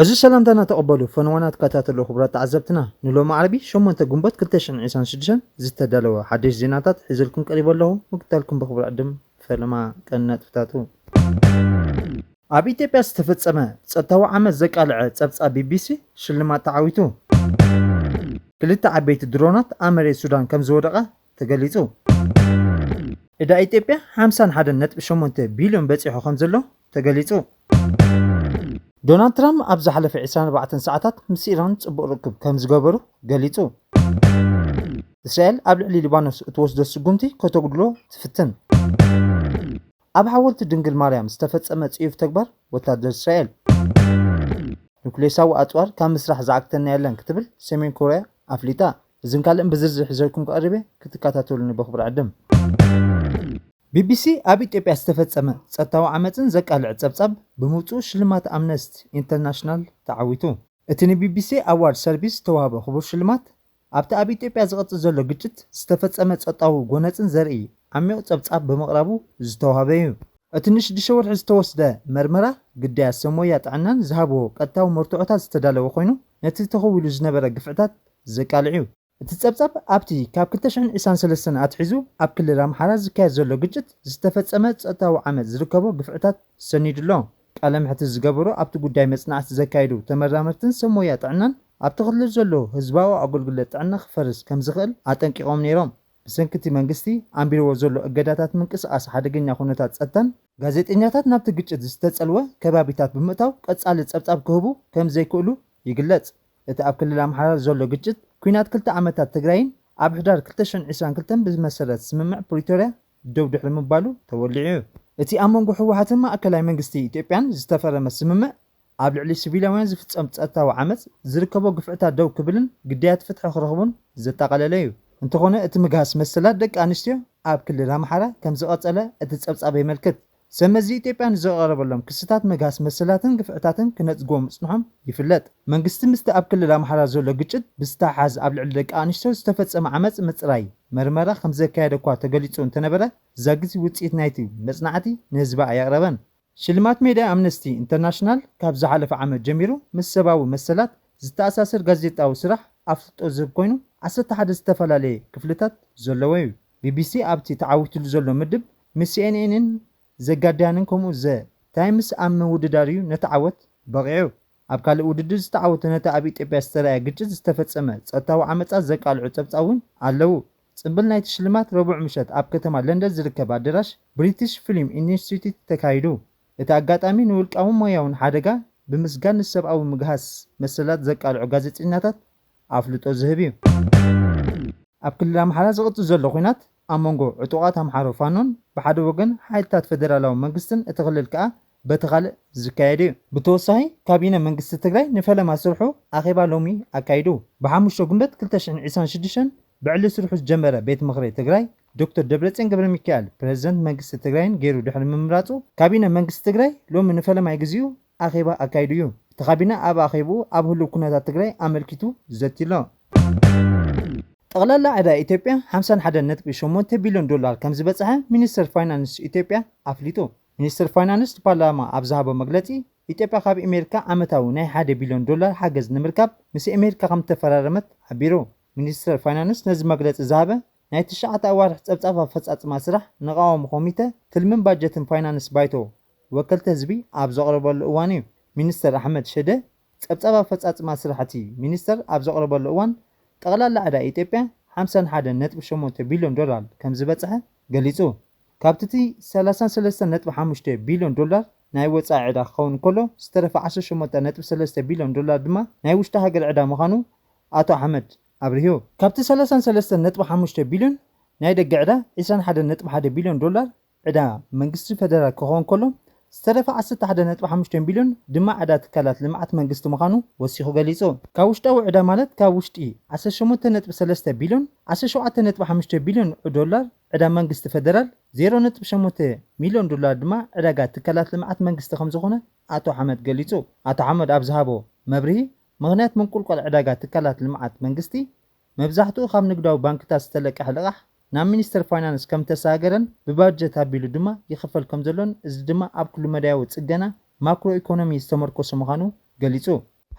እዚ ሰላምታና ተቐበሉ ፈነዋና ትከታተሉ ክቡራት ተዓዘብትና፣ ንሎሚ ዓርቢ ሸሞንተ ግንቦት ክልተ ሽሕን ዕስራን ሽዱሽተን ዝተዳለወ ሓደሽ ዜናታት ሒዘልኩም ቀሪበ ኣለኹ። ምክታልኩም ብኽቡር ዕድም ፈለማ ቀን ነጥብታቱ። ኣብ ኢትዮጵያ ዝተፈጸመ ጸጥታዊ ዓመት ዘቃልዐ ጸብጻብ ቢቢሲ ሽልማት ተዓዊቱ። ክልተ ዓበይቲ ድሮናት ኣብ መሬት ሱዳን ከም ዝወደቐ ተገሊጹ። ዕዳ ኢትዮጵያ ሓምሳን ሓደን ነጥቢ ሸሞንተ ቢልዮን በጺሑ ከም ዘሎ ተገሊጹ። ዶናልድ ትራምፕ ኣብ ዝሓለፈ ዕስራን ኣርባዕተን ሰዓታት ምስ ኢራን ጽቡቕ ርክብ ከም ዝገበሩ ገሊጹ። እስራኤል ኣብ ልዕሊ ሊባኖስ እትወስዶ ስጉምቲ ከተጉድሎ ትፍትን። ኣብ ሓወልቲ ድንግል ማርያም ዝተፈጸመ ጽዩፍ ተግባር ወታደር እስራኤል። ኑክሌሳዊ ኣጽዋር ካብ ምስራሕ ዝዓግተና የለን ክትብል ሰሜን ኮርያ ኣፍሊጣ። እዝን ካልእን ብዝርዝር ሒዘልኩም ክቐርብ እየ፣ ክትከታተሉኒ ብኽብሪ ዕድም። ቢቢሲ ኣብ ኢትዮጵያ ዝተፈጸመ ጸጥታዊ ዓመጽን ዘቃልዕ ጸብጻብ ብምውጽኡ ሽልማት ኣምነስቲ ኢንተርናሽናል ተዓዊቱ። እቲ ንቢቢሲ ኣዋርድ ሰርቪስ ዝተዋህበ ክቡር ሽልማት ኣብቲ ኣብ ኢትዮጵያ ዝቐጽል ዘሎ ግጭት ዝተፈጸመ ጸጥታዊ ጎነጽን ዘርኢ ዓሚቕ ጸብጻብ ብምቕራቡ ዝተዋህበ እዩ። እቲ ንሽዱሽተ ወርሒ ዝተወስደ መርመራ ግዳያት ሰብ ሞያ ጥዕናን ዝሃብዎ ቀጥታዊ መርትዖታት ዝተዳለወ ኮይኑ፣ ነቲ ተኸዊሉ ዝነበረ ግፍዕታት ዘቃልዕ እዩ። እቲ ጸብጻብ ኣብቲ ካብ ክልተ ሽሕን ዕስራን ሰለስተን ኣትሒዙ ኣብ ክልል ኣምሓራ ዝካየድ ዘሎ ግጭት ዝተፈጸመ ጸጥታዊ ዓመጽ ዝርከቦ ግፍዕታት ሰኒዱ ኣሎ። ቃለ መሕትት ዝገበሩ ኣብቲ ጉዳይ መጽናዕቲ ዘካየዱ ተመራመርትን ሰብ ሞያ ጥዕናን ኣብቲ ክልል ዘሎ ህዝባዊ ኣገልግሎት ጥዕና ክፈርስ ከም ዝኽእል ኣጠንቂቖም ነይሮም። ብሰንኪ እቲ መንግስቲ ኣንቢርዎ ዘሎ እገዳታት ምንቅስቓስ ሓደገኛ ኩነታት ጸጥታን ጋዜጠኛታት ናብቲ ግጭት ዝተጸልወ ከባቢታት ብምእታው ቀጻሊ ጸብጻብ ክህቡ ከም ዘይክእሉ ይግለጽ። እቲ ኣብ ክልል ኣምሓራ ዘሎ ግጭት፣ ኲናት ክልተ ዓመታት ትግራይን ኣብ ሕዳር ክልተ ሽሕን ዕስራን ክልተን ብመሰረት ስምምዕ ፕሪቶርያ ደው ድሕሪ ምባሉ ተወሊዑ እዩ። እቲ ኣብ መንጎ ህወሓትን ማእከላይ መንግስቲ ኢትዮጵያን ዝተፈረመ ስምምዕ ኣብ ልዕሊ ሲቪላውያን ዝፍጸም ጸጥታዊ ዓመጽ ዝርከቦ ግፍዕታት ደው ክብልን ግዳያት ፍትሒ ክረኽቡን ዘጠቓለለ እዩ። እንተኾነ እቲ ምግሃስ መሰላት ደቂ ኣንስትዮ ኣብ ክልል ኣምሓራ ከም ዝቐጸለ እቲ ጸብጻብ የመልክት። ሰብ መዚ ኢትዮጵያ ንዝቐረበሎም ክስታት ምግሃስ መሰላትን ግፍዕታትን ክነጽግዎ ምጽንሖም ይፍለጥ። መንግስቲ ምስቲ ኣብ ክልል ኣምሓራ ዘሎ ግጭት ብዝተሓሓዝ ኣብ ልዕሊ ደቂ ኣንስትዮ ዝተፈጸመ ዓመጽ ምጽራይ መርመራ ከም ዘካየደ እኳ ተገሊጹ እንተነበረ፣ ዛጊት ውጽኢት ናይቲ መጽናዕቲ ንህዝቢ ኣየቕረበን። ሽልማት ሜድያ ኣምነስቲ ኢንተርናሽናል ካብ ዝሓለፈ ዓመት ጀሚሩ ምስ ሰብኣዊ መሰላት ዝተኣሳሰር ጋዜጣዊ ስራሕ ኣፍልጦ ዝህብ ኮይኑ፣ ዓሰርተ ሓደ ዝተፈላለየ ክፍልታት ዘለዎ እዩ። ቢቢሲ ኣብቲ ተዓዊትሉ ዘሎ ምድብ ምስ ሲኤንኤንን ዘጋርዲያንን ከምኡ ዘ ታይምስ ኣብ ምውድዳር እዩ ነቲ ዓወት በቒዑ። ኣብ ካልእ ውድድር ዝተዓወተ ነቲ ኣብ ኢትዮጵያ ዝተራእየ ግጭት ዝተፈጸመ ጸጥታዊ ዓመጻት ዘቃልዑ ጸብጻብ እውን ኣለዉ። ጽምብል ናይቲ ሽልማት ረቡዕ ምሸት ኣብ ከተማ ለንደን ዝርከብ ኣደራሽ ብሪቲሽ ፊልም ኢንስቲትዩት ተካይዱ። እቲ ኣጋጣሚ ንውልቃውን ሞያውን ሓደጋ ብምስጋር ንሰብኣዊ ምግሃስ መሰላት ዘቃልዑ ጋዜጠኛታት ኣፍልጦ ዝህብ እዩ። ኣብ ክልል ኣምሓራ ዝቕጽል ዘሎ ኲናት ኣብ መንጎ ዕጡቓት ኣምሓሮ ፋኖን ብሓደ ወገን ሓይልታት ፈደራላዊ መንግስትን እቲ ክልል ከኣ በቲ ካልእ ዝካየድ እዩ። ብተወሳኺ ካቢነ መንግስቲ ትግራይ ንፈለማ ስርሑ ኣኼባ ሎሚ ኣካይዱ። ብሓሙሽተ ግንቦት ክልተ ሽሕን ዕስራን ሽዱሽተን ብዕሊ ስርሑ ዝጀመረ ቤት ምኽሪ ትግራይ ዶክተር ደብረጽዮን ገብረ ሚካኤል ፕሬዝደንት መንግስቲ ትግራይን ገይሩ ድሕሪ ምምራጹ፣ ካቢነ መንግስቲ ትግራይ ሎሚ ንፈለማይ ግዚኡ ኣኼባ ኣካይዱ እዩ። እቲ ካቢነ ኣብ ኣኼብኡ ኣብ ህሉው ኩነታት ትግራይ ኣመልኪቱ ዘትዩ ኣሎ። ጠቕላላ ዕዳ ኢትዮጵያ ሓምሳን ሓደን ነጥቢ ሸሞንተ ቢልዮን ዶላር ከም ዝበጽሐ ሚኒስተር ፋይናንስ ኢትዮጵያ ኣፍሊጡ። ሚኒስተር ፋይናንስ ንፓርላማ ኣብ ዝሃቦ መግለጺ፣ ኢትዮጵያ ካብ ኣሜሪካ ዓመታዊ ናይ ሓደ ቢልዮን ዶላር ሓገዝ ንምርካብ ምስ ኣሜሪካ ከም እተፈራረመት ሓቢሩ። ሚኒስተር ፋይናንስ ነዚ መግለጺ ዝሃበ ናይ ትሽዓተ ኣዋርሕ ጸብጻብ ኣፈጻጽማ ስራሕ ንቃዋሚ ኮሚተ ትልምን ባጀትን ፋይናንስ ባይቶ ወከልቲ ህዝቢ ኣብ ዘቕረበሉ እዋን እዩ። ሚኒስተር ኣሕመድ ሽደ ጸብጻብ ኣፈጻጽማ ስራሕቲ ሚኒስተር ኣብ ዘቕረበሉ እዋን፣ ጠቕላላ ዕዳ ኢትዮጵያ ሓምሳን ሓደን ነጥቢ ሸሞንተ ቢልዮን ዶላር ከም ዝበጽሐ ገሊጹ። ካብቲ እቲ ሰላሳን ሰለስተን ነጥቢ ሓሙሽተ ቢልዮን ዶላር ናይ ወጻኢ ዕዳ ክኸውን እንከሎ፣ ዝተረፈ ዓሰርተ ሸሞንተ ነጥቢ ሰለስተ ቢልዮን ዶላር ድማ ናይ ውሽጢ ሃገር ዕዳ ምዃኑ ኣቶ ኣሕመድ ኣብሪሁ። ካብቲ ሰላሳን ሰለስተን ነጥቢ ሓሙሽተ ቢልዮን ናይ ደገ ዕዳ፣ ዕስራን ሓደን ነጥቢ ሓደ ቢልዮን ዶላር ዕዳ መንግስቲ ፈደራል ክኸውን ከሎ፣ ዝተረፈ ዓሰርተ ሓደ ነጥቢ ሓሙሽተ ቢልዮን ድማ ዕዳ ትካላት ልምዓት መንግስቲ ምዃኑ ወሲኹ ገሊጹ። ካብ ውሽጣዊ ዕዳ ማለት ካብ ውሽጢ ዓሰርተ ሸሞንተ ነጥቢ ሰለስተ ቢልዮን፣ ዓሰርተ ሸውዓተ ነጥቢ ሓሙሽተ ቢልዮን ዶላር ዕዳ መንግስቲ ፈደራል፣ ዜሮ ነጥቢ ሸሞንተ ሚልዮን ዶላር ድማ ዕዳጋ ትካላት ልምዓት መንግስቲ ከም ዝኾነ ኣቶ ሓመድ ገሊጹ። ኣቶ ሓመድ ኣብ ዝሃቦ መብርሂ፣ ምኽንያት ምንቁልቋል ዕዳጋ ትካላት ልምዓት መንግስቲ፣ መብዛሕትኡ ካብ ንግዳዊ ባንክታት ዝተለቀሐ ልቓሕ ናብ ሚኒስተር ፋይናንስ ከም እተሰጋገረን ብባጀት ኣቢሉ ድማ ይኽፈል ከም ዘሎን፣ እዚ ድማ ኣብ ኩሉ መዳያዊ ጽገና ማክሮ ኢኮኖሚ ዝተመርኮሰ ምዃኑ ገሊጹ።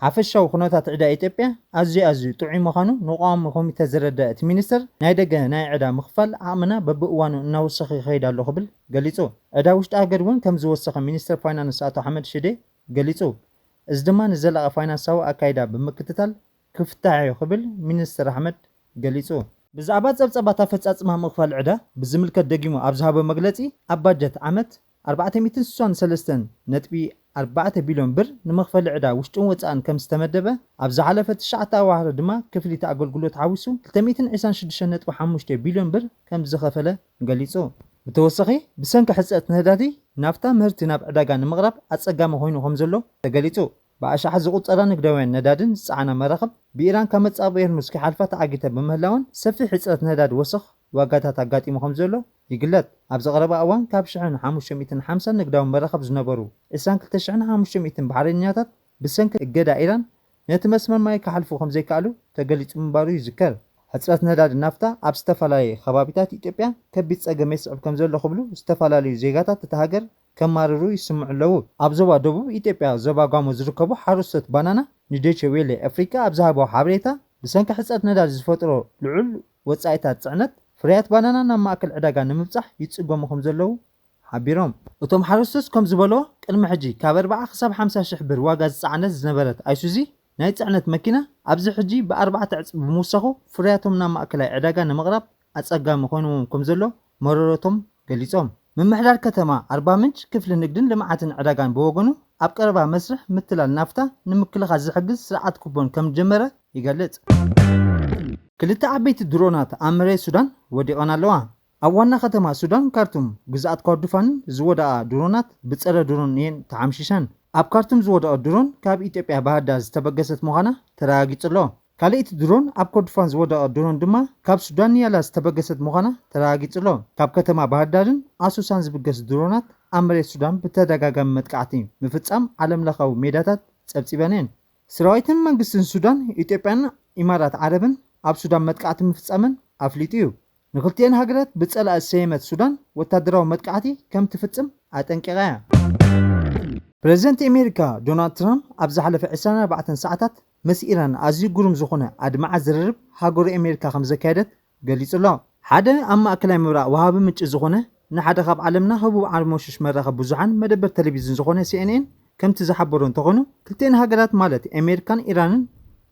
ሓፈሻዊ ኩነታት ዕዳ ኢትዮጵያ ኣዝዩ ኣዝዩ ጥዑይ ምዃኑ ንቋሚ ኮሚተ ዘረደአ እቲ ሚኒስትር፣ ናይ ደገ ናይ ዕዳ ምኽፋል ዓቕምና በብእዋኑ እናወሰኸ ይኸይድ ኣሎ ክብል ገሊጹ። ዕዳ ውሽጢ ሃገር እውን ከም ዝወሰኸ ሚኒስትር ፋይናንስ ኣቶ ኣሕመድ ሽዴ ገሊጹ። እዚ ድማ ንዘላቒ ፋይናንሳዊ ኣካይዳ ብምክትታል ክፍታሕ እዩ ክብል ሚኒስትር ኣሕመድ ገሊጹ። ብዛዕባ ጸብጻባት ኣፈጻጽማ ምኽፋል ዕዳ ብዝምልከት ደጊሙ ኣብ ዝሃቦ መግለጺ፣ ኣብ ባጀት ዓመት ኣርባዕተ ሚእትን ስሳን ሰለስተን ነጥቢ ኣርባዕተ ቢልዮን ብር ንመኽፈሊ ዕዳ ውሽጥን ወጻእን ከም ዝተመደበ፣ ኣብ ዝሓለፈ ትሽዓተ ኣዋርሕ ድማ ክፍሊት ኣገልግሎት ሓዊሱ ክልተ ሚእትን ዕስራን ሽዱሽተን ነጥቢ ሓሙሽተ ቢልዮን ብር ከም ዝኸፈለ ገሊጹ። ብተወሳኺ፣ ብሰንኪ ሕጽረት ነዳዲ ናፍታ ምህርቲ ናብ ዕዳጋ ንምቕራብ ኣጸጋሚ ኮይኑ ከም ዘሎ ተገሊጹ። ብኣሽሓት ዝቑጸራ ንግዳውያን ነዳድን ዝጸዓና መራኽብ ብኢራን ካብ መጻብቦ ሆርሙዝ ክሓልፋ ተዓጊተ ብምህላወን ሰፊሕ ሕጽረት ነዳዲ ወሰኽ ዋጋታት ኣጋጢሙ ከም ዘሎ ይግለጽ። ኣብዚ ቀረባ እዋን ካብ ሽሕን ሓሙሽተ ሚእትን ሓምሳን ንግዳዊ መራኽብ ዝነበሩ ዕስራን ክልተ ሽሕን ሓሙሽተ ሚእትን ባሕረኛታት ብሰንኪ እገዳ ኢራን ነቲ መስመር ማይ ክሓልፉ ከም ዘይከኣሉ ተገሊጹ ምንባሩ ይዝከር። ሕጽረት ነዳዲ ናፍታ ኣብ ዝተፈላለዩ ከባቢታት ኢትዮጵያ ከቢድ ጸገም የስዕብ ከም ዘሎ ክብሉ ዝተፈላለዩ ዜጋታት እታ ሃገር ከማርሩ ይስምዑ ኣለዉ። ኣብ ዞባ ደቡብ ኢትዮጵያ ዞባ ጋሞ ዝርከቡ ሓረስቶት ባናና ንዶይቼ ዌለ ኣፍሪቃ ኣብ ዝሃብዎ ሓበሬታ፣ ብሰንኪ ሕጽረት ነዳዲ ዝፈጥሮ ልዑል ወጻኢታት ጽዕነት፣ ፍርያት ባናና ናብ ማእከል ዕዳጋ ንምብጻሕ ይጽገሙ ከም ዘለዉ ሓቢሮም። እቶም ሓረስቶት ከም ዝበልዎ፣ ቅድሚ ሕጂ ካብ ኣርብዓ ክሳብ ሓምሳ ሽሕ ብር ዋጋ ዝጸዓነት ዝነበረት ኣይሱዚ ናይ ጽዕነት መኪና ኣብዚ ሕጂ ብኣርባዕተ ዕጽፊ ብምውሳኹ ፍርያቶም ናብ ማእከላይ ዕዳጋ ንምቕራብ ኣጸጋሚ ኮይንዎም ከም ዘሎ መረረቶም ገሊጾም። ምምሕዳር ከተማ ኣርባ ምንጭ ክፍሊ ንግድን ልምዓትን ዕዳጋን ብወገኑ ኣብ ቀረባ መስርሕ ምትላል ናፍታ ንምክልኻል ዝሕግዝ ስርዓት ኩቦን ከም ጀመረ ይገልጽ። ክልተ ዓበይቲ ድሮናት ኣብ መሬት ሱዳን ወዲቐን ኣለዋ። ኣብ ዋና ከተማ ሱዳን ካርቱም ግዝኣት ኮርዶፋን ዝወደቓ ድሮናት ብጸረ ድሮን እየን ተሓምሺሸን። ኣብ ካርቱም ዝወደቐ ድሮን ካብ ኢትዮጵያ ባህርዳር ዝተበገሰት ምዃና ተረጋጊጹ ኣሎ። ካልኣይቲ ድሮን ኣብ ኮርዶፋን ዝወደቐ ድሮን ድማ ካብ ሱዳን ኒያላ ዝተበገሰት ምዃና ተረጋጊጹ ኣሎ። ካብ ከተማ ባህርዳርን ኣሶሳን ዝብገስ ድሮናት ኣብ መሬት ሱዳን ብተደጋጋሚ መጥቃዕቲ ምፍጻም ዓለምለኻዊ ሜዳታት ጸብጺበን እየን። ሰራዊትን መንግስትን ሱዳን፣ ኢትዮጵያን ኢማራት ዓረብን ኣብ ሱዳን መጥቃዕቲ ምፍጻመን ኣፍሊጡ እዩ። ንክልቲኤን ሃገራት ብጸላኢ ዝሰየመት ሱዳን ወታደራዊ መጥቃዕቲ ከም ትፍጽም ኣጠንቂቓ እያ። ፕረዚደንት ኣሜሪካ ዶናልድ ትራምፕ ኣብ ዝሓለፈ ዕስራን ኣርባዕተን ሰዓታት ምስ ኢራን ኣዝዩ ግሩም ዝኾነ ኣድማዒ ዝርርብ ሃገሩ ኣሜሪካ ከም ዘካየደት ገሊጹ ኣሎ። ሓደ ኣብ ማእከላይ ምብራቕ ወሃቢ ምንጪ ዝኾነ ንሓደ ካብ ዓለምና ህቡብ ዓርሞሽሽ መራኸቢ ብዙሓን መደበር ቴሌቪዝን ዝኾነ ሲኤንኤን ከምቲ ዝሓበሮ እንተኾኑ፣ ክልቲኤን ሃገራት ማለት ኣሜሪካን ኢራንን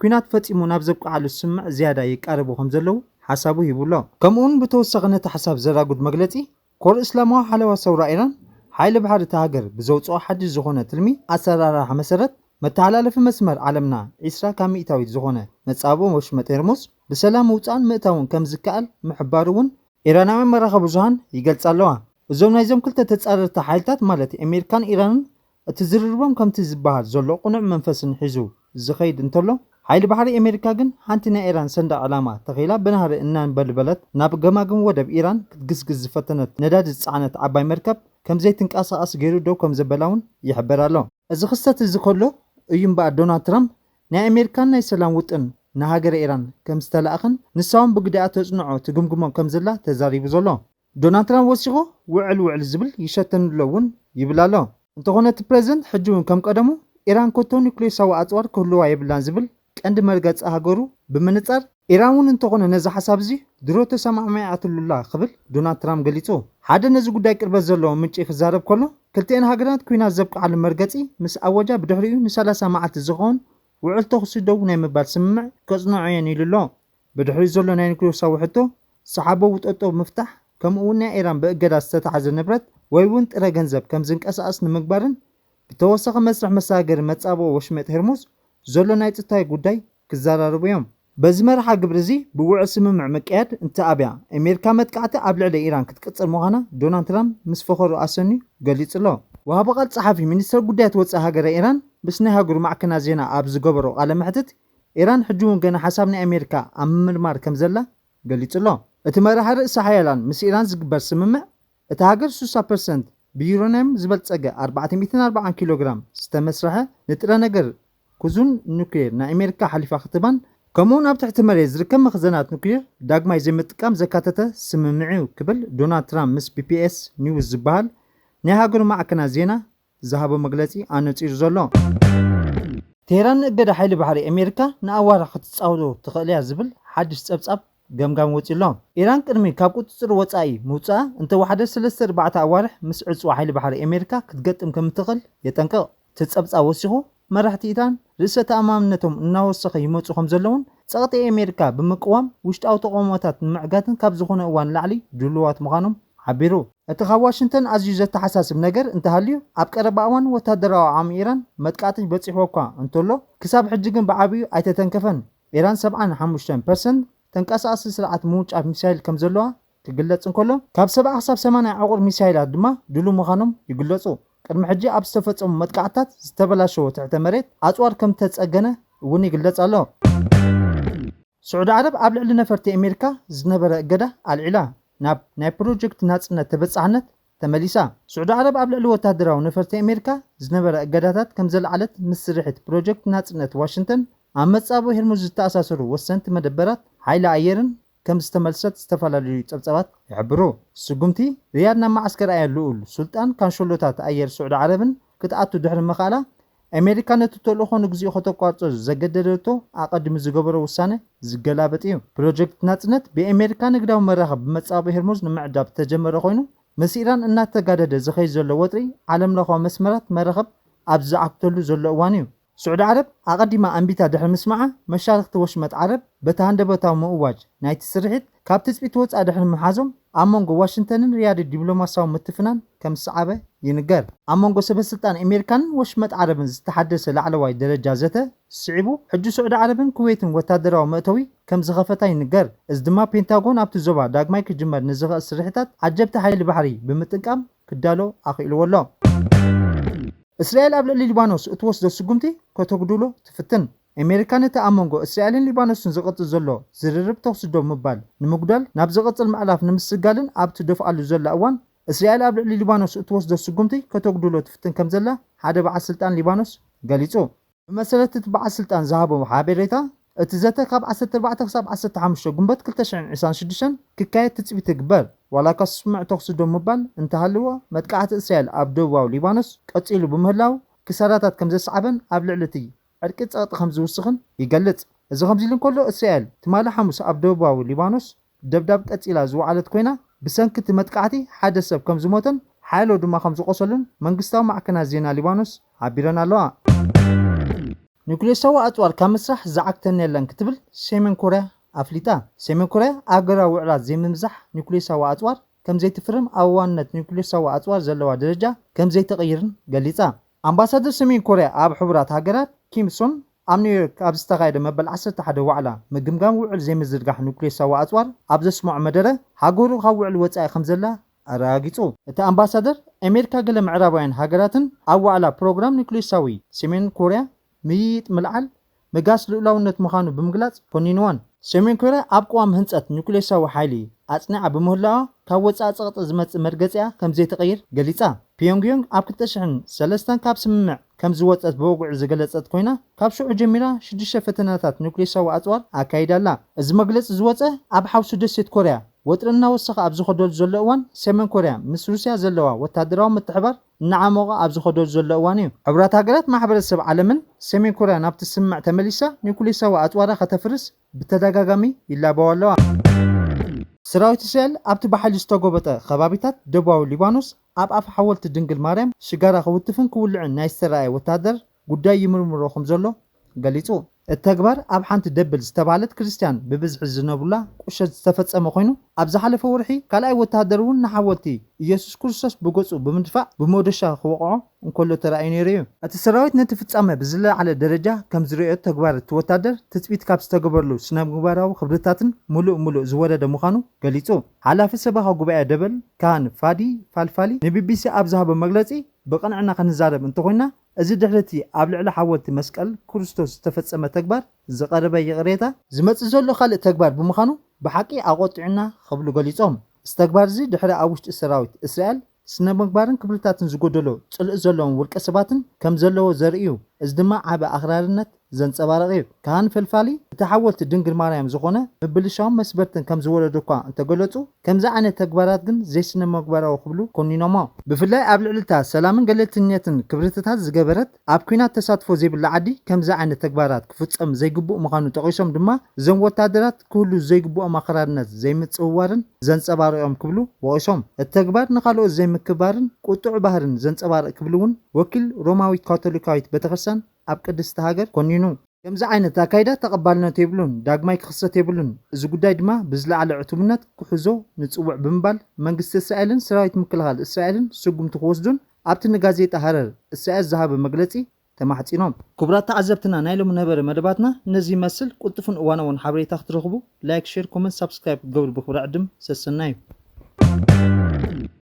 ኲናት ፈጺሙ ናብ ዘብቅዓሉ ስምምዕ ዝያዳ ይቃረቡ ከም ዘለዉ ሓሳቡ ሂቡ ኣሎ። ከምኡውን ብተወሳኺ ነቲ ሓሳብ ዘራጉድ መግለጺ፣ ኮር እስላማዊ ሓለዋ ሰውራ ኢራን ሓይሊ ባሕሪ እታ ሃገር ብዘውጽኦ ሓድሽ ዝኾነ ትልሚ ኣሰራርሓ መሰረት፣ መተሓላለፊ መስመር ዓለምና ዒስራ ካብ ሚእታዊት ዝኾነ መጻብቦ ወሽመጥ ሄርሙዝ ብሰላም ምውጻእን ምእታውን ከም ዝከኣል ምሕባሩ እውን ኢራናውያን መራኸቢ ብዙሃን ይገልጻ ኣለዋ። እዞም ናይዞም ክልተ ተጻረርቲ ሓይልታት ማለት ኣሜሪካን ኢራንን እቲ ዝርርቦም ከምቲ ዝበሃል ዘሎ ቅኑዕ መንፈስን ሒዙ ዝኸይድ እንተሎ፣ ሓይሊ ባሕሪ ኣሜሪካ ግን ሓንቲ ናይ ኢራን ሰንደቕ ዕላማ ተኺላ ብናህሪ እናንበልበለት ናብ ገማግም ወደብ ኢራን ክትግስግስ ዝፈተነት ነዳዲ ዝጸዓነት ዓባይ መርከብ ከም ዘይትንቀሳቐስ ገይሩ ደው ከም ዘበላ እውን ይሕበር ኣሎ። እዚ ክስተት እዚ ከሎ እዩ እምበኣር ዶናልድ ትራምፕ ናይ ኣሜሪካን ናይ ሰላም ውጥን ንሃገረ ኢራን ከም ዝተላእኽን ንሳ እውን ብግዲኣ ተጽንዖ ትግምግሞ ከም ዘላ ተዛሪቡ ዘሎ። ዶናልድ ትራምፕ ወሲኹ ውዕል ውዕል ዝብል ይሸተኒ ኣሎ እውን ይብል ኣሎ። እንተኾነ እቲ ፕረዚደንት ሕጂ እውን ከም ቀደሙ ኢራን ከቶ ኒውክሌሳዊ ኣጽዋር ክህልዋ የብላን ዝብል ቀንዲ መርገጺ ሃገሩ ብምንጻር፣ ኢራን እውን እንተኾነ ነዚ ሓሳብ እዚ ድሮ ተሰማዕሚዓትሉላ ክብል ዶናልድ ትራምፕ ገሊጹ። ሓደ ነዚ ጉዳይ ቅርበት ዘለዎ ምንጪ ክዛረብ ከሎ፣ ክልቲኤን ሃገራት ኲናት ዘብቅዓሉ መርገጺ ምስ ኣወጃ ብድሕሪኡ ንሰላሳ መዓልቲ ዝኸውን ውዕል ተኹሲ ደው ናይ ምባል ስምምዕ ከጽንዖ እየን ኢሉ ኣሎ። ብድሕሪኡ ዘሎ ናይ ኒውክሌሳዊ ሕቶ፣ ሰሓቦ ውጠጦ ምፍታሕ፣ ከምኡ እውን ናይ ኢራን ብእገዳ ዝተታሕዘ ንብረት ወይ እውን ጥረ ገንዘብ ከም ዝንቀሳቐስ ንምግባርን ብተወሳኺ መስርሕ መሰጋገሪ መጻብቦ ወሽመጥ ሄርሙዝ ዘሎ ናይ ጸጥታዊ ጉዳይ ክዘራረቡ እዮም። በዚ መርሓ ግብሪ እዚ ብውዕል ስምምዕ ምቅያድ እንተኣብያ፣ ኣሜሪካ መጥቃዕቲ ኣብ ልዕሊ ኢራን ክትቅጽል ምዃና ዶናልድ ትራምፕ ምስ ፈኸሩ ኣሰንዩ ገሊጹ ኣሎ። ወሃቢ ቃል ጸሓፊ ሚኒስተር ጉዳያት ወጻኢ ሃገረ ኢራን ምስ ናይ ሃገሩ ማዕከናት ዜና ኣብ ዝገበሮ ቃለ መሕትት፣ ኢራን ሕጂ እውን ገና ሓሳብ ናይ ኣሜሪካ ኣብ ምምርማር ከም ዘላ ገሊጹ ኣሎ። እቲ መራሒ ርእሰ ሓያላን ምስ ኢራን ዝግበር ስምምዕ፣ እታ ሃገር ስሳ ፐርሰንት ብዩራንየም ዝበልጸገ ኣርባዕተ ሚእትን ኣርባዓን ኪሎ ግራም ዝተመስርሐ ንጥረ ነገር ክዙን ኑክሌር ናይ ኣሜሪካ ሓሊፋ ክትባን፣ ከምኡውን ኣብ ትሕቲ መሬት ዝርከብ መኽዘናት ኑክሌር ዳግማይ ዘይምጥቃም ዘካተተ ስምምዕ እዩ ክብል ዶናልድ ትራምፕ ምስ ቢቢኤስ ኒውስ ዝበሃል ናይ ሃገሩ ማዕከናት ዜና ዝሃቦ መግለጺ ኣነጺሩ ዘሎ። ቴህራን ንእገዳ ሓይሊ ባሕሪ ኣሜሪካ ንኣዋርሕ ክትጻወቶ ትኽእል እያ ዝብል ሓድሽ ጸብጻብ ገምጋም ወጺኡ ኣሎ። ኢራን ቅድሚ ካብ ቁጽጽር ወጻኢ ምውጻኣ እንተወሓደ ሰለስተ ኣርባዕተ ኣዋርሕ ምስ ዕጽዋ ሓይሊ ባሕሪ ኣሜሪካ ክትገጥም ከም እትኽእል የጠንቅቕ። እቲ ጸብጻብ ወሲኹ፣ መራሕቲ ኢራን ርእሰ ተኣማምነቶም እናወሰኸ ይመጹ ከም ዘለውን ጸቕጢ ኣሜሪካ ብምቅዋም ውሽጣዊ ተቓውሞታት ንምዕጋትን ካብ ዝኾነ እዋን ንላዕሊ ድሉዋት ምዃኖም ሓቢሩ። እቲ ካብ ዋሽንግተን ኣዝዩ ዘተሓሳስብ ነገር እንተሃልዩ፣ ኣብ ቀረባ እዋን ወታደራዊ ዓቕሚ ኢራን መጥቃዕቲ በጺሕዎ እኳ እንተሎ፣ ክሳብ ሕጂ ግን ብዓቢኡ ኣይተተንከፈን። ኢራን ሰብዓን ሓሙሽተን ፐርሰንት ተንቀሳቓሲ ስርዓት ምውንጫፍ ሚሳይል ከም ዘለዋ ክግለጽ እንከሎ፣ ካብ ሰብዓ ክሳብ ሰማንያ ዕቑር ሚሳይላት ድማ ድሉው ምዃኖም ይግለጹ። ቅድሚ ሕጂ ኣብ ዝተፈጸሙ መጥቃዕትታት ዝተበላሸወ ትሕተ መሬት ኣጽዋር ከም ዝተጸገነ እውን ይግለጽ ኣሎ። ስዑዲ ዓረብ ኣብ ልዕሊ ነፈርቲ ኣሜሪካ ዝነበረ እገዳ ኣልዒላ፣ ናብ ናይ ፕሮጀክት ናጽነት ተበጻሕነት ተመሊሳ። ስዑዲ ዓረብ ኣብ ልዕሊ ወታደራዊ ነፈርቲ ኣሜሪካ ዝነበረ እገዳታት ከም ዘልዓለት ምስ ስርሒት ፕሮጀክት ናጽነት ዋሽንግተን ኣብ መጻብቦ ሄርሙዝ ዝተኣሳሰሩ ወሰንቲ መደበራት ሓይሊ ኣየርን ከም ዝተመልሰት ዝተፈላለዩ ጸብጻባት ይሕብሩ። ስጉምቲ ሪያድ ናብ መዓስከር ኣያ ልኡል ሱልጣን ካንሸሎታት ኣየር ስዑዲ ዓረብን ክትኣቱ ድሕሪ ምኽኣላ፣ ኣሜሪካ ነቲ ተልእኾ ንግዚኡ ከተቋርጾ ዘገደደቶ ኣቐዲሙ ዝገበሮ ውሳነ ዝገላበጥ እዩ። ፕሮጀክት ናጽነት ብኣሜሪካ ንግዳዊ መራኽብ ብመጻብቦ ሄርሙዝ ንምዕዳብ ዝተጀመረ ኮይኑ፣ ምስ ኢራን እናተጋደደ ዝኸይድ ዘሎ ወጥሪ ዓለምለኻዊ መስመራት መራኽብ ኣብ ዝዓግተሉ ዘሎ እዋን እዩ። ስዑዲ ዓረብ ኣቐዲማ ኣንቢታ ድሕሪ ምስማዓ፣ መሻርኽቲ ወሽመጥ ዓረብ በቲ ሃንደበታዊ ምእዋጅ ናይቲ ስርሒት ካብ ትጽቢት ወጻኢ ድሕሪ ምሓዞም፣ ኣብ መንጎ ዋሽንግተንን ሪያድን ዲፕሎማስያዊ ምትፍናን ከም ዝሰዓበ ይንገር። ኣብ መንጎ ሰበ ስልጣን ኣሜሪካንን ወሽመጥ ዓረብን ዝተሓደሰ ላዕለዋይ ደረጃ ዘተ ስዒቡ፣ ሕጂ ስዑዲ ዓረብን ኩዌትን ወታደራዊ መእተዊ ከም ዝኸፈታ ይንገር። እዚ ድማ ፔንታጎን ኣብቲ ዞባ ዳግማይ ክጅመር ንዝኽእል ስርሒታት ዓጀብቲ ሓይሊ ባሕሪ ብምጥቃም ክዳሎ ኣኽኢልዎ ኣሎ። እስራኤል ኣብ ልዕሊ ሊባኖስ እትወስዶ ስጉምቲ ከተጉድሎ ትፍትን። ኣሜሪካ ነቲ ኣብ መንጎ እስራኤልን ሊባኖስን ዝቕጽል ዘሎ ዝርርብ ተኹሲ ደው ምባል ንምጉዳል፣ ናብ ዝቕጽል ምዕራፍ ንምስጋልን ኣብ ትደፍኣሉ ዘላ እዋን፣ እስራኤል ኣብ ልዕሊ ሊባኖስ እትወስዶ ስጉምቲ ከተጉድሎ ትፍትን ከም ዘላ ሓደ በዓል ስልጣን ሊባኖስ ገሊጹ። ብመሰረት እቲ በዓል ስልጣን ዝሃቦ ሓበሬታ፣ እቲ ዘተ ካብ ዓሰርተ ኣርባዕተ ክሳብ ዓሰርተ ሓሙሽተ ጉንበት ክልተ ሽሕን ዕስራን ሽዱሽተን ክካየድ ትጽቢት ይግበር። ዋላ እኳ ስምምዕ ተኹሲ ደው ምባል እንተሃለዎ፣ መጥቃዕቲ እስራኤል ኣብ ደቡባዊ ሊባኖስ ቀጺሉ ብምህላው፣ ክሳራታት ከም ዘስዓበን ኣብ ልዕሊ እቲ ዕርቂ ጸቕጢ ከም ዝውስኽን ይገልጽ። እዚ ከምዚ ኢሉ እንከሎ፣ እስራኤል ትማሊ ሓሙስ ኣብ ደቡባዊ ሊባኖስ ደብዳብ ቀጺላ ዝወዓለት ኮይና፣ ብሰንኪ እቲ መጥቃዕቲ ሓደ ሰብ ከም ዝሞተን ሓያሎ ድማ ከም ዝቖሰሉን መንግስታዊ ማዕከናት ዜና ሊባኖስ ሓቢረን ኣለዋ። ኒውክሌሳዊ ኣጽዋር ካብ ምስራሕ ዝዓግተን የለን ክትብል ሰሜን ኮርያ ኣፍሊጣ። ሰሜን ኮርያ ኣብ ኣህጉራዊ ውዕላት ዘይምብዛሕ ኒውክሌሳዊ ኣጽዋር ከም ዘይትፍርም፣ ኣብ ዋንነት ኒውክሌሳዊ ኣጽዋር ዘለዋ ደረጃ ከም ዘይትቕይርን ገሊጻ። ኣምባሳደር ሰሜን ኮርያ ኣብ ሕቡራት ሃገራት ኪም ሶን ኣብ ኒውዮርክ ኣብ ዝተኻየደ መበል ዓሰርተ ሓደ ዋዕላ ምግምጋም ውዕል ዘይምዝርጋሕ ኒውክሌሳዊ ኣጽዋር ኣብ ዘስምዖ መደረ፣ ሃገሩ ካብ ውዕል ወጻኢ ከም ዘላ ኣረጋጊጹ። እቲ ኣምባሳደር፣ ኣሜሪካ ገለ ምዕራባውያን ሃገራትን ኣብ ዋዕላ ፕሮግራም ኒውክሌሳዊ ሰሜን ኮርያ ምይይጥ ምልዓል ምጋስ ልኡላውነት ምዃኑ ብምግላጽ ኮኒንወን። ሰሜን ኮርያ ኣብ ቅዋም ህንጸት ኒውክሌሳዊ ሓይሊ ኣጽኒዓ ብምህላዋ፣ ካብ ወጻኢ ጸቕጢ ዝመጽእ መርገጺኣ ከም ዘይትቕይር ገሊጻ። ፒዮንግዮንግ ኣብ ክልተ ሽሕን ሰለስተን ካብ ስምምዕ ከም ዝወጸት ብወግዒ ዝገለጸት ኮይና፣ ካብ ሽዑ ጀሚራ ሽዱሽተ ፈተነታት ኒውክሌሳዊ ኣጽዋር ኣካይዳ ኣላ። እዚ መግለጺ ዝወጸ ኣብ ሓውሲ ደሴት ኮርያ ወጥሪ እናወሰኸ ኣብ ዝኸደሉ ዘሎ እዋን፣ ሰሜን ኮርያ ምስ ሩስያ ዘለዋ ወታደራዊ ምትሕባር እናዓሞቐ ኣብ ዝኸደሉ ዘሎ እዋን እዩ። ሕቡራት ሃገራት፣ ማሕበረሰብ ዓለምን ሰሜን ኮርያ ናብቲ ስምምዕ ተመሊሳ ኒውክሌሳዊ ኣጽዋራ ከተፍርስ ብተደጋጋሚ ይላበዋ ኣለዋ። ሰራዊት እስራኤል ኣብቲ ብሓይሊ ዝተጎበጠ ከባቢታት ደቡባዊ ሊባኖስ ኣብ ኣፍ ሓወልቲ ድንግል ማርያም ሽጋራ ክውትፍን ክውልዕን ናይ ዝተረኣየ ወታደር ጉዳይ ይምርምሮ ከም ዘሎ ገሊጹ። እቲ ተግባር ኣብ ሓንቲ ደብል ዝተባህለት ክርስትያን ብብዝሒ ዝነብሩላ ቁሸት ዝተፈጸመ ኮይኑ፣ ኣብ ዝሓለፈ ወርሒ ካልኣይ ወተሃደር እውን ንሓወልቲ ኢየሱስ ክርስቶስ ብገጹ ብምድፋእ ብመዶሻ ክወቕዖ እንከሎ ተራእዩ ነይሩ እዩ። እቲ ሰራዊት ነቲ ፍጻመ ብዝለዓለ ደረጃ ከም ዝርእዮ ተግባር እቲ ወታደር ትጽቢት ካብ ዝተገበረሉ ስነ-ምግባራዊ ክብርታትን ምሉእ ምሉእ ዝወረደ ምዃኑ ገሊጹ። ሓላፊ ሰበኻ ጉባኤ ደበል ካህን ፋዲ ፋልፋሊ ንቢቢሲ ኣብ ዝሃቦ መግለጺ፣ ብቕንዕና ክንዛረብ እንተኾይና፣ እዚ ድሕሪ እቲ ኣብ ልዕሊ ሓወልቲ መስቀል ክርስቶስ ዝተፈጸመ ተግባር ዝቐረበ ይቕሬታ ዝመጽእ ዘሎ ካልእ ተግባር ብምዃኑ ብሓቂ ኣቖጢዑና ክብሉ ገሊጾም። እዚ ተግባር እዚ ድሕሪ ኣብ ውሽጢ ሰራዊት እስራኤል ስነ ምግባርን ክብርታትን ዝጎደሎ ጽልኢ ዘለዎም ውልቀ ሰባትን ከም ዘለዎ ዘርኢ እዩ። እዚ ድማ ዓቢ ኣኽራርነት ዘንጸባርቕ እዩ። ካህን ፈልፋሊ እቲ ሓወልቲ ድንግል ማርያም ዝኾነ ምብልሻውን መስበርትን ከም ዝወለዱ እኳ እንተገለጹ፣ ከምዚ ዓይነት ተግባራት ግን ዘይስነ መግባራዊ ክብሉ ኮኒኖሞ። ብፍላይ ኣብ ልዕሊ እታ ሰላምን ገለልተኛነትን ክብርትታት ዝገበረት ኣብ ኲናት ተሳትፎ ዘይብላ ዓዲ ከምዚ ዓይነት ተግባራት ክፍጸም ዘይግቡእ ምዃኑ ጠቒሶም ድማ፣ እዞም ወታደራት ክህሉ ዘይግብኦም ኣኽራርነት ዘይምጽውዋርን ዘንጸባርቕ እዮም ክብሉ ወቒሶም። እቲ ተግባር ንኻልኦት ዘይምክባርን ቁጡዕ ባህርን ዘንጸባርቕ ክብሉ እውን ወኪል ሮማዊት ካቶሊካዊት ቤተክርስትያን ኣብ ቅድስቲ ሃገር ኮኒኑ። ከምዚ ዓይነት ኣካይዳ ተቐባልነት የብሉን፣ ዳግማይ ክኽሰት የብሉን። እዚ ጉዳይ ድማ ብዝለዓለ ዕቱብነት ክሕዞ ንጽውዕ ብምባል መንግስቲ እስራኤልን ሰራዊት ምክልኻል እስራኤልን ስጉምቲ ክወስዱን ኣብቲ ንጋዜጣ ሃረር እስራኤል ዝሃበ መግለጺ ተማሕጺኖም። ክቡራት ተዓዘብትና፣ ናይ ሎሚ ነበረ መደባትና ነዚ ይመስል። ቅልጡፍን እዋናውን ሓበሬታ ክትረኽቡ ላይክ፣ ሼር፣ ኮመንት፣ ሳብስክራይብ ክትገብሩ ብኽብሪ ዕድም ሰሰናዩ።